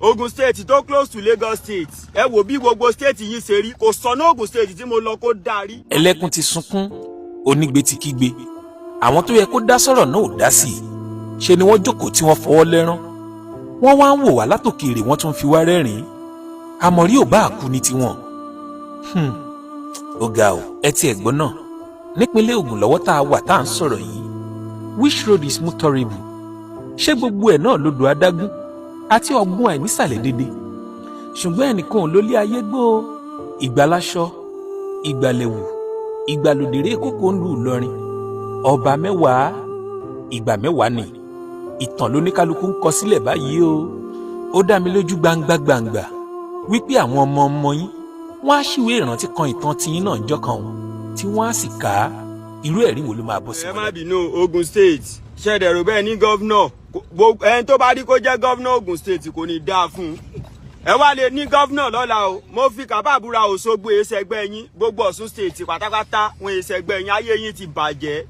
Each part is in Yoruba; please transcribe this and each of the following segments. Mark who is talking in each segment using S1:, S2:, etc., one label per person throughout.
S1: Ogun State tó close to Lagos State, ẹ wò bí gbogbo state yìí ṣe rí. Kò sọ̀nà Ogun State tí mo lọ kó darí.
S2: Ẹlẹ́kùn ti sunkún, onígbe ti kígbe. Àwọn tó yẹ kó dá sọ̀rọ̀ náà ò dá sí i. Ṣe ni wọ́n jókòó tí wọ́n fọwọ́ lẹ́rán. Wọ́n wá ń wò wá látòkèèrè, wọ́n tún fi wá rẹ́rìn-ín. Àmọ̀rí ò bá àkú ní tiwọn. Ó ga ò. Ẹ ti ẹ̀gbọ́n náà, nípínlẹ̀ Ògùn lọ́wọ́ tá a wà tá à ń sọ̀rọ̀ yìí, which road is motorable? Ṣé gbogbo ẹ̀ náà lodò adágún àti ọ̀gbun àìnísàlẹ̀ dédé? Ṣùgbọ́n ẹnìkan ò lólé ayé gbó. Ìgbàláṣọ, ìgbàlẹ̀wù, ìgbàlódéré kókó ń lu Ìlọrin. Ọba 10, ìgbà 10 ni ìtàn lóníkálukú ń kọ sílẹ̀ báyìí o. Ó dá mi lójú gbangba gbangba wípé àwọn ọmọ ọmọ yín, wọ́n á ṣíwèé ìrántí kan ìtàn tiyín náà ńjọ́ kan o, tí wọ́n á sì kà á. Irú ẹ̀rí wo ló máa bọ́ sí
S1: Ẹ
S2: wọn
S1: má
S2: lẹ́nu?
S1: bínú. Ogun State, ṣẹ̀dẹ̀rù bẹ́ẹ̀ ní governor. Ẹni tó bá rí kó jẹ́ governor Ogun State, kò ní dáa fún un. Ẹ wá lè ní governor lọ́la o. Mo fi kàbá búra, Òṣogbo èsẹ̀gbẹ́ yín, gbogbo Ọ̀ṣun State pátápátá wọn èsẹ̀gbẹ́ yín. Ayé yín ti bàjẹ́.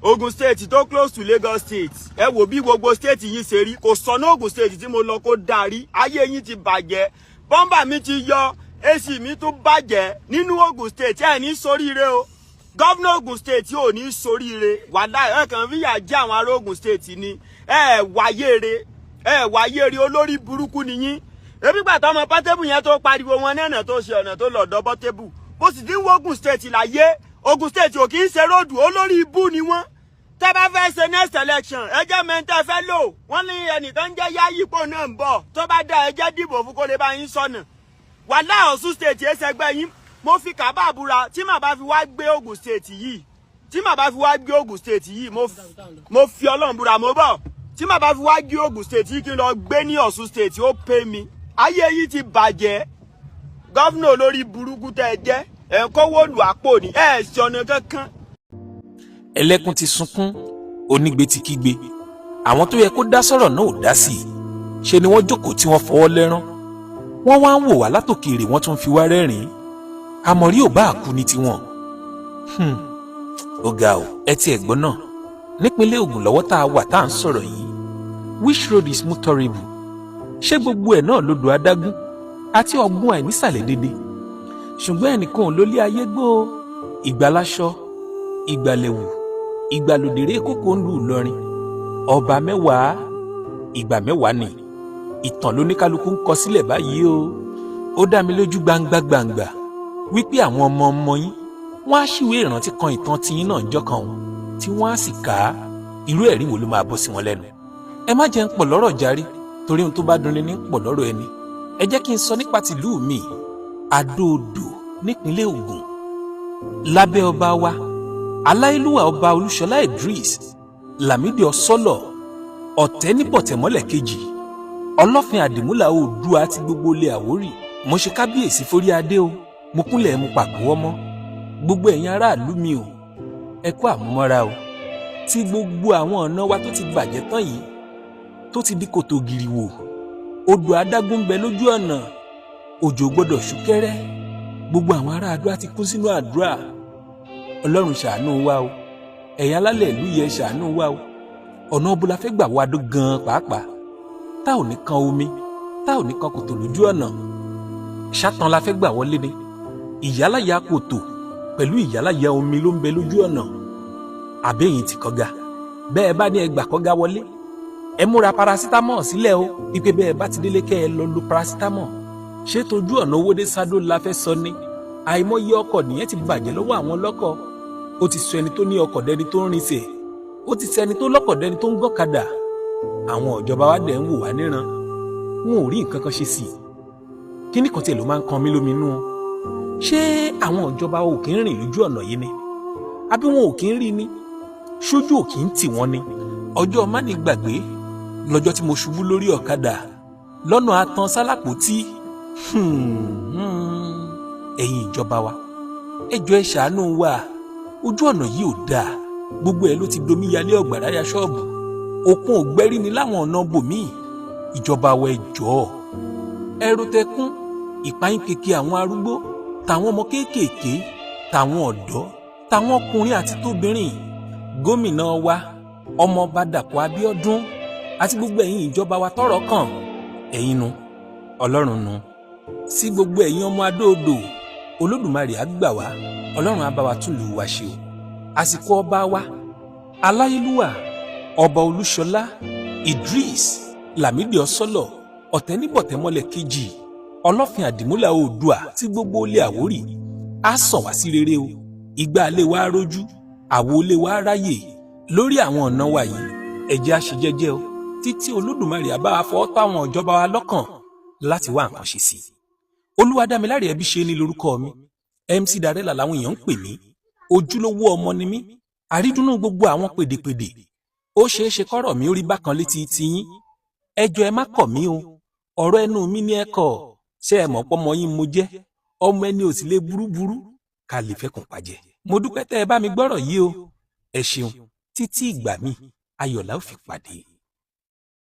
S1: Ogun State tó close to Lagos State, ẹ wò bí gbogbo state yín ṣe rí. Kò sọ̀nà Ogun State tí mo lọ kó darí. Ayé yín ti bàjẹ́. Bọ́mbà mi ti yọ, AC mi tún bàjẹ́ nínú Ogun State. Ẹ ní soríire o. Governor Ogun State ò ní soríire. Wàhálà ẹ kàn fìyà jẹ àwọn ará Ogun State ni. Ẹ wáyére, ẹ wáyére. Olórí burúkú ni yín. Ebi gbà tọmọ Portable yẹn tó pariwo wọn ní ọ̀nà tó ṣe, ọ̀nà tó lọ́dọ̀ Portable, bó sì ti ń wo Ogun State láyé, Ogun State ò kì í ṣe road. Olórí ibú ni wọ́n. Tẹ́ bá fẹ́ ṣe next election, ẹ jẹ́ mẹ́ńtẹ́ fẹ́ lò. Wọ́n ní ẹnìkan jẹ́ Yáyípo náà ń bọ̀. Tó bá dá, ẹ jẹ́ dìbò fún kó lè bá yín sọ̀nà. Wàhálà, Ọ̀ṣun State ẹsẹ̀gbẹ́ yín. Mo fi kàbá búra, tí màá bá fi wá gbé Ogun State yìí, tí màá bá fi wá gbé Ogun State yìí, mo fi Ọlọ́run búra, mo bọ̀. Tí màá bá fi wá gbé Ogun State yìí, kí n lọ gbé ní Ọ̀ṣun State, ó pé mi. Ayé yìí ti bàjẹ́. Governor olórí burúkú tẹ́ ẹ jẹ́, ẹ̀ ń kówó lù àpò ní ẹ̀ ṣe ọ̀nà kankan.
S2: Ẹlẹ́kùn ti sunkún, onígbe ti kígbe. Àwọn tó yẹ kó dá sọ̀rọ̀ náà ò dá sí i. Ṣe ni wọ́n jókòó tí wọ́n fọwọ́ lẹ́rán. Wọ́n wá ń wò wá látòkèèrè, wọ́n tún fi wá rẹ́rìn-ín. Àmọ̀rí ò bá àkú ní tiwọn. Ó ga ò. Ẹ ti ẹ̀gbọ́n náà, nípínlẹ̀ Ògùn lọ́wọ́ tá a wà tá à ń sọ̀rọ̀ yìí, which road is motorable? Ṣé gbogbo ẹ̀ náà lodò adágún àti ọ̀gbun àìnísàlẹ̀ dédé? Ṣùgbọ́n ẹnìkan ò lólé ayé gbó. Ìgbàláṣọ, ìgbàlẹ̀wù, ìgbàlódéré kókó ń lu Ìlọrin. Ọba 10, ìgbà 10 ni ìtàn lóníkálukú ń kọ sílẹ̀ báyìí o. Ó dá mi lójú gbangba gbangba wípé àwọn ọmọ ọmọ yín, wọ́n á ṣíwèé ìrántí kan ìtàn tiyín náà ńjọ́ kan o, tí wọ́n á sì kà á. Irú ẹ̀rí wo ló máa bọ́ sí wọn lẹ́nu? Ẹ má jẹ́ ń pọ̀ lọ́rọ̀ járí, torí ohun tó bá dunni ní pọ̀ lọ́rọ̀ ẹni. Ẹ jẹ́ kí n sọ nípa tìlú mi, Adó-Odò, nípínlẹ̀ Ògùn, lábẹ́ ọba wa, aláìlúwà Ọba Olúṣọlá Idris Lámìdí Ọsọlọ Ọ̀tẹ́ ní Bọ̀tẹ̀mọ́lẹ̀ kejì, Ọlọ́fin Àdìmúlà Oòdùà àti gbogbo ilé Àwórì. Mo ṣe kábíyèsí forí adé o. Mo kúnlẹ̀, mo pàgọ́wọ́ mọ́ gbogbo ẹ̀yin aráàlú mi o. Ẹ kú àmúmọ́ra o. Tí gbogbo àwọn ọ̀nà wa tó ti bàjẹ́ tán yìí, tó ti di kòtò gìrìwò, odò adágún ń bẹ lójú ọ̀nà, òjò gbọ́dọ̀ ṣúkẹ́rẹ́. Gbogbo àwọn ará àdúrà ti kún sínú àdúrà. Ọlọ́run ṣàánú wa o. Ẹ̀yin alálẹ̀ ìlú yẹ, ṣàánú wa o. Ọ̀nà ọbọ̀ la fẹ́ gbà wá dó gan-an pàápàá, tá ò ní kan omi, tá ò ní kan kòtò lójú ọ̀nà? Ṣátán la fẹ́ gbà wọlé ni? Ìyálàyà kòtò pẹ̀lú ìyálàyà omi ló ń bẹ lójú ọ̀nà. Àbẹ́yìn ti kọ́ga bẹ́ẹ̀ bá ní ẹgbà kọ́ga wọlé, ẹ múra paracetamol sílẹ̀ o, wípé bẹ́ẹ̀ bá ti délé, kẹ́ ẹ lọ lo paracetamol. Ṣé tójú ọ̀nà Owódé Sádó la fẹ́ sọ ni? Àìmọye ọkọ̀ nìyẹn ti bàjẹ́ lọ́wọ́ àwọn ọlọ́kọ̀. Ó ti sọ ẹni tó ní ọkọ̀ dẹni tó ń rinṣẹ̀, ó ti sọ ẹni tó lọ́kọ̀ dẹni tó ń gọ́kadà. Àwọn ìjọba wa dẹ̀ ń wò wá níran, wọn ò rí nǹkan kan ṣe sí i. Kíní kan tiẹ̀ ló máa ń kan mí lóminú? Ṣé àwọn ìjọba ò kí ń rìn lójú ọ̀nà yìí ni, àbí wọn ò kí ń rí ni? Ṣojú ò kí ń tì wọ́n ni? Ọjọ́ mánigbàgbé lọ́jọ́ tí mo ṣubú lórí ọ̀kadà lọ́nà Atan Sálápótì. Ẹ̀yin ìjọba wa, ẹ jọ̀ọ́, ẹ ṣàánú wa. Ojú ọ̀nà yìí ò dáa. Gbogbo ẹ̀ ló ti domi yalé, ọ̀gbàrá ya ṣọ́ọ̀bù, òkun ògbẹ́rí ni láwọn ọ̀nà bòmíì. Ìjọba wa, ẹ jọ̀ọ́, ẹrù tẹkún ìpayín keke àwọn arúgbó, tàwọn ọmọ kéékèèké, tàwọn ọ̀dọ́, tàwọn ọkùnrin àti tóbìnrin. Gómìnà wa, Ọmọọba Dàpọ̀ Abíọ́dún, àti gbogbo ẹ̀yin ìjọba wa tọ́rọ̀ kàn, ẹ̀yin nu. Ọlọ́run nu sí gbogbo ẹ̀yin ọmọ Adó-Odò. Olódùmarè á gbà wá, Ọlọ́run á bá wa tún lù wá ṣe o. Àsìkò ọba wa aláyélúwà, Ọba Olúṣọlá Idris Lámìdí Ọsọlọ Ọ̀tẹ́níbọ̀tẹ́mọ́lẹ̀ kejì, Ọlọ́fin Àdìmúlà Oòdùà tí gbogbo ilé Àwórì, á sàn wá sí rere o. Ìgbà ilé wa rójú, àwo ilé wa ráyè. Lórí àwọn ọ̀nà wa yìí, ẹ jẹ́ á ṣe jẹ́jẹ́ o, títí Olódùmarè á bá wa fọwọ́ tó àwọn ìjọba wa lọ́kàn láti wá nǹkan ṣe sí i. Olúwadámiláre ẹbí ṣe ní lórúkọ mi. MC Darella làwọn èèyàn ń pè mí. Ojúlówó ọmọ ni mí, àrídùnnú gbogbo àwọn pèdèpèdè. Ó ṣeé ṣe kọ́rọ̀ mi ó rí bákan létí tiyín. Ẹ jọ̀ọ́, ẹ má kọ̀ mí o. Ọ̀rọ̀ ẹnu mi ní ẹ kọ̀. Ṣé ẹ mọ̀ pọ́mọ yín mo jẹ́? Ọmọ ẹni ò sì lè burúburú ká lè fẹ́kùn pàjẹ́. Mo dúpẹ́ tẹ́ ẹ bá mi gbọ́rọ̀ yìí o. Ẹ ṣeun. Títí ìgbà mi ayọ̀ la ó fi pàdé.